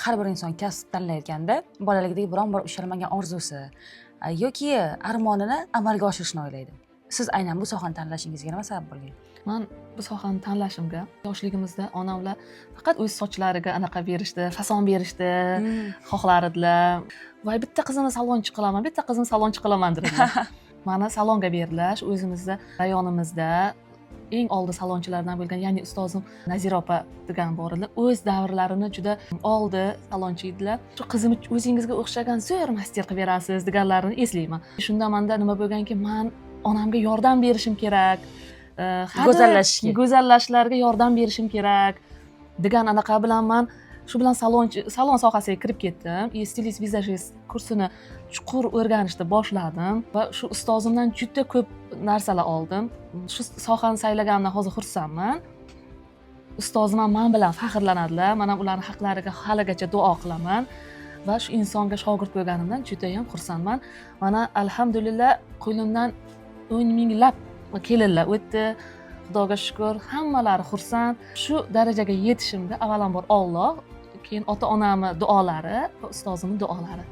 Har bir inson kasb tanlayotganda bolaligidagi biron bir ushalmagan orzusi yoki armonini amalga oshirishni o'ylaydi. Siz aynan bu sohani tanlashingizga nima sabab bo'lgan? Man bu sohani tanlashimga yoshligimizda onamlar faqat o'z sochlariga anaqa berishdi, fason berishdi, xohlar edilar. "Voy, bitta qizimni salonchi qilaman, bitta qizimni salonchi qilaman", dedilar. Mani salonga berdilar. Shu o'zimizni rayonimizda eng oldi salonchilardan bo'lgan, ya'ni ustozim Nazira opa degan bor edilar. O'z davrlarini juda oldi salonchi edilar. "Shu qizimni o'zingizga o'xshagan zo'r master qilib berasiz", deganlarini eslayman. Shunda manda nima bo'lganki, man onamga yordam berishim kerak, Go'zallashishga. Go'zallashlariga yordam berishim kerak degan anaqa bilan man shu bilan salon sohasiga kirib ketdim и stilist vizajist kursini chuqur o'rganishni boshladim va shu ustozimdan juda ko'p narsalar oldim. Shu sohani saylaganimdan hozir xursandman. Ustozim ham man bilan faxrlanadilar, man ham ularni haqlariga haligacha duo qilaman va shu insonga shogird bo'lganimdan judayam xursandman. Mana, alhamdulillah, qo'limdan 10 minglab kelinlar o'tdi, Xudoga shukur, hammalari xursand. Shu darajaga yetishimga avvalambor Olloh, keyin ota onamni duolari va ustozimni duolari.